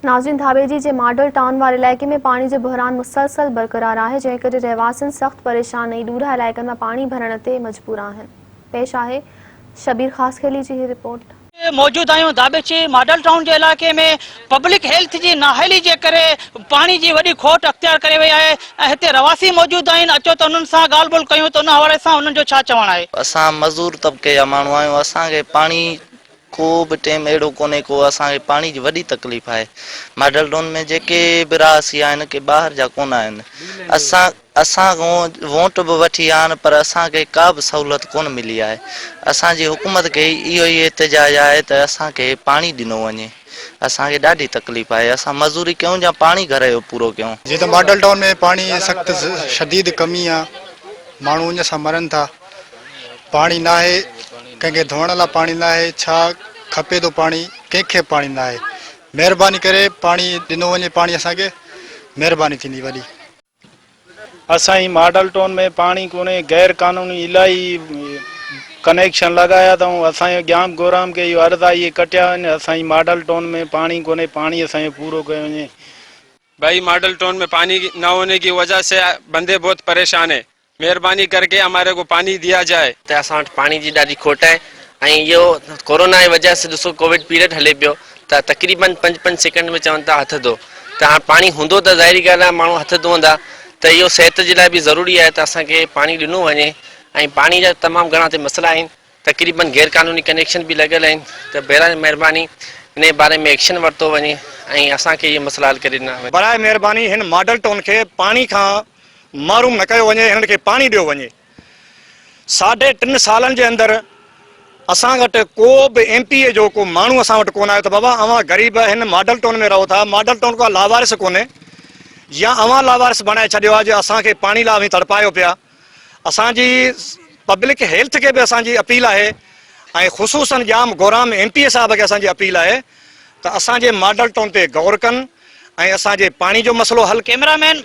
ناظرين ڌاٻيجي جي model town واري علائقي ۾ پاڻي جو بحران مسلسل برقرار آهي جنهن ڪري رهواسين سخت پريشان ۽ ڏورها علائقن مان پاڻي ڀرڻ تي مجبور آهن پيش آهي شبير خاصخيلي جي هي رپورٽ. موجود آهيون ڌاٻيجي ماڊل ٽائون جي علائقي ۾ پبلڪ هيلٿ جي نااهلي جي ڪري پاڻي جي وڏي کوٽ اختيار ڪري وئي آهي ۽ هتي رهواسي موجود آهن اچو ته انهن سان ڳالهه ٻولهه ڪيون ته ان حوالي سان انهن جو ڇا چوڻ آهي. اسان مزور طبقي جا ماڻهو آهيون اسان کي پاڻي ڪو به ٽيم اهڙو ڪونهي ڪو اسان کي پاڻي جي وڏي تڪليف آهي ماڊل ٽائون ۾ جيڪي به رهاسي آهن ڪي ٻاهر جا ڪونه آهن اسان اسان کان ووٽ به وٺي ويا آهن پر اسان کي ڪا به سهولت ڪونه ملي آهي اسان جي حڪومت کي اهو ئي احتجاج آهي ته اسان کي پاڻي ڏنو وڃي اسان کي ڏاڍي تڪليف آهي اسان مزوري ڪيون يا پاڻي گهر جو پورو ڪيون. جيئن ته ماڊل ٽائون ۾ پاڻي جي سخت شديد ڪمي آ ماڻهو اڃ سان مرن ٿا پاڻي ناهي ڪنهن کي ڌوئڻ لاء پاڻي ناهي ڇا کپي ٿو پاڻي ڪنهن کي پاڻي ناهي مهرباني ڪري پاڻي ڏنو وڃي پاڻي اسان کي مهرباني ٿيندي وڏي. اسان جي ماڊل ٽائون ۾ پاڻي ڪونهي غير قانوني الاهي ڪنيڪشن لڳايا اٿئون اسان جو ڄام گورام کي اهو عرض آهي اهي ڪٽيا وڃن اسان جي ماڊل ٽائون ۾ پاڻي ڪونهي پاڻي اسان جو پورو ڪيو وڃي. ڀائي ماڊل ٽائون ۾ پاني نه هوني ڪي وجه سي بندي بهت پريشان هي مهرباني ڪرڪي هماري ڪو پاني ديا جائي. ته اسان وٽ پاڻي جي ڏاڍي کوٽ آهي ۽ اهو ڪورونا جي وجه سي ڏسو ڪووڊ پيريڊ هلي پيو ته تقريبن پنج پنج سيڪنڊ ۾ چون ٿا هٿ ڌو ته هاڻ پاڻي هوندو ته ظاهري ڳالهه آهي ماڻهو هٿ ڌوئندا ته اهو صحت جي لاء به ضروري آهي ته اسان کي پاڻي ڏنو وڃي ۽ پاڻي جا تمام گهڻا هتي مسئلا آهن تقريبن غير قانوني ڪنيڪشن به لڳل آهن ته بهرحال مهرباني انهي باري ۾ ايڪشن ورتو وڃي ۽ اسان کي اهي مسئلا حل ڪري ڏنا وڃن. براء مهرباني هن ماڊل ٽائون کي پاڻي کان محروم نه ڪيو وڃي هنن کي پاڻي ڏيو وڃي ساڍي ٽن سالن جي اندر اسان وٽ ڪو به ايم پي اي جو ڪو ماڻهو اسان وٽ ڪونه آيو ته بابا اوهان غريب هن ماڊل ٽائون ۾ رهو ٿا ماڊل ٽائون ڪا لاوارث ڪونهي يا اوهان لاوارث بڻائي ڇڏيو آهي جو اسان کي پاڻي لاء اوهين تڙپايو پيا اسان جي پبلڪ هيلٿ کي به اسان جي اپيل آهي ۽ خصوصن ڄام گورام ايم پي اي صاحب کي اسان جي اپيل آهي ته اسان جي ماڊل ٽائون تي غور ڪن ۽ اسان جي پاڻي جو مسئلو حل ڪئميرا مين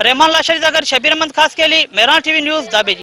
رحمان لاشاري سان گڏ Shabbir Ahmed Khaskheli, Mehran T V news, Dhabeji.